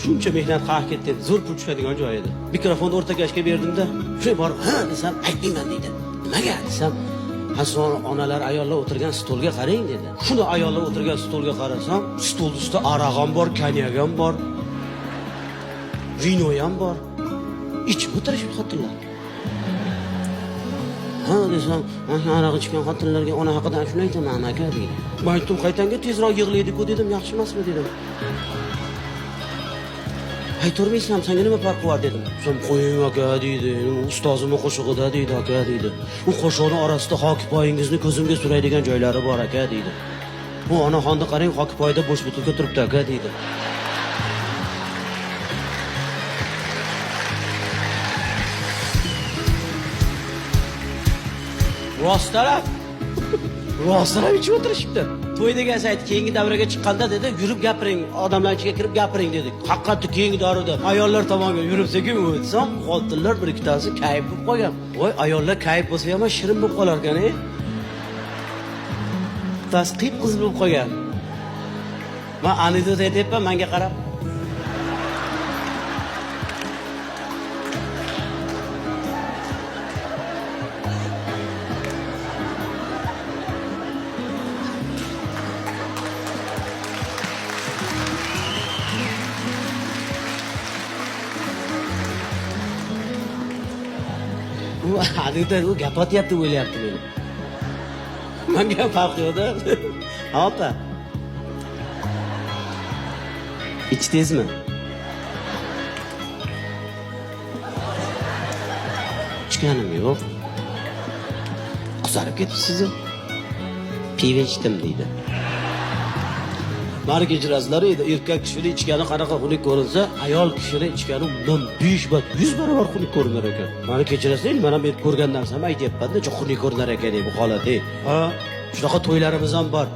Shuncha mehnat qayerga ketdi dedi. Zo'r pul tushadigan joy edi. Mikrofonni o'rtakashga berdimda, shunday borib, ha desam, aytmayman deydi. Nimaga desam, ha so'ng onalar, ayollar o'tirgan stolga qarang dedi. Shuni ayollar o'tirgan stolga qarasam, stol ustida aroq ham bor, konyak ham bor, vino ham bor. Ichib o'tirishibdi xotinlar. Ha desam, "Mana aroq ichgan xotinlarga ona haqida shuni aytaman aka" deydi. Man aytdim, qaytanga tezroq yig'laydi-ku dedim, yaxshi emasmi dedim. Aytolmaysan, senga nima farqi bor dedim. Sen qo'ying aka deydi. Ustozimni qo'shig'ida deydi aka deydi. U qo'shiqni orasida hokipoyingizni ko'zimga suraydigan joylari bor aka deydi. Bu onaxonni qarang, hokipoyda bo'sh butilka turibdi aka deydi. Rostlarab. Rostlarab ichib o'tirishibdi. To'y degan sayt keyingi davraga chiqqanda dedi, yurib gapiring, odamlar ichiga kirib gapiring dedi. Haqiqatda keyingi davrada ayollar tomonga yurib sekin o'tsam, xotinlar bir ikkitasi kayf bo'lib qolgan. Voy, ayollar kayf bo'lsa ham shirin bo'lib qolar ekan, ey. Bittasi qip-qizil bo'lib qolgan. Men anekdot aytyapman, menga qarab. U anekdot, u gap otyapti deb o'ylayapti meni. Menga farqi yo'q-da. Ha opa. Ichdingizmi? Ichganim yo'q. Qizarib ketibsiz. Pivo ichdim deydi. Mani kechirasizlar, edi erkak kishini ichgani qanaqa xunuk ko'rinsa, ayol kishini ichgani undan 5 bat 100 barobar xunuk ko'rinar ekan. Mani kechirasizlar, endi mana men ko'rgan narsamni aytyapman-da, xunuk ko'rinar ekan bu holat. Ha, shunaqa to'ylarimiz ham bor.